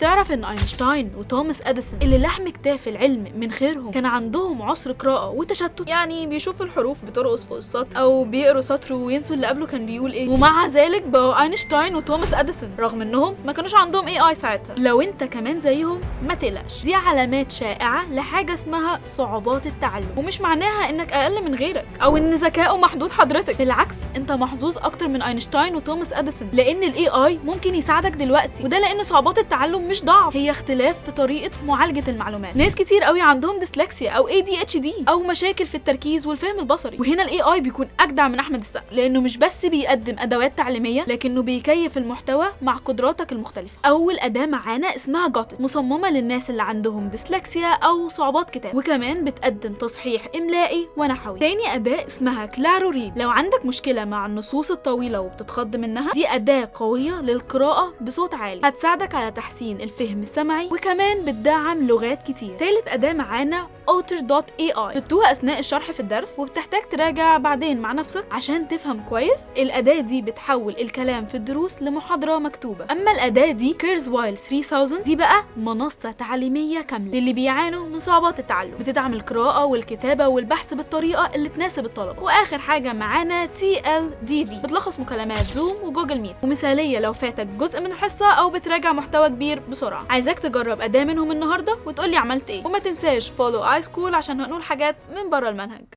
تعرف ان اينشتاين وتوماس اديسون اللي لحم كتاف العلم من خيرهم كان عندهم عسر قراءة وتشتت؟ يعني بيشوفوا الحروف بترقص فوق السطر او بيقروا سطر وينسوا اللي قبله كان بيقول ايه، ومع ذلك بقوا اينشتاين وتوماس اديسون رغم انهم ما كانوش عندهم AI ساعتها. لو انت كمان زيهم ما تقلقش، دي علامات شائعة لحاجة اسمها صعوبات التعلم، ومش معناها انك اقل من غيرك او ان ذكائه محدود حضرتك. بالعكس، انت محظوظ اكتر من اينشتاين وتوماس اديسون، لان ال AI ممكن يساعدك دلوقتي. وده لان صعوبات التعلم مش ضعف، هي اختلاف في طريقه معالجة المعلومات. ناس كتير قوي عندهم ديسلكسيا او ADHD او مشاكل في التركيز والفهم البصري، وهنا ال AI بيكون اجدع من احمد السقا، لانه مش بس بيقدم ادوات تعليمية لكنه بيكيف المحتوى مع قدراتك المختلفه. اول اداه معانا اسمها Got It، مصممه للناس اللي عندهم ديسلكسيا او صعوبات كتابه، وكمان بتقدم تصحيح املائي ونحوي. تاني اداه اسمها ClaroRead، لو عندك مشكلة مع النصوص الطويلة وبتتخض منها، دي اداه قوية للقراءة بصوت عالي، هتساعدك على تحسين الفهم السمعي، وكمان بتدعم لغات كتير. تالت اداه معانا Otter.ai، بتتوه اثناء الشرح في الدرس وبتحتاج تراجع بعدين مع نفسك عشان تفهم كويس. الاداة دي بتحول الكلام في الدروس لمحاضره مكتوبه. اما الاداة دي Kurzweil 3000، دي بقى منصة تعليمية كاملة للي بيعانوا من صعوبات التعلم، بتدعم القراءة والكتابة والبحث بالطريقة اللي تناسب الطلبه. واخر حاجة معانا TLDV، بتلخص مكالمات Zoom و Google Meet، ومثاليه لو فاتك جزء من الحصة او بتراجع محتوى كبير بسرعه. عايزاك تجرب اداه منهم النهارده وتقولي عملت ايه، وما تنساش follow iSchool عشان هنقول حاجات من بره المنهج.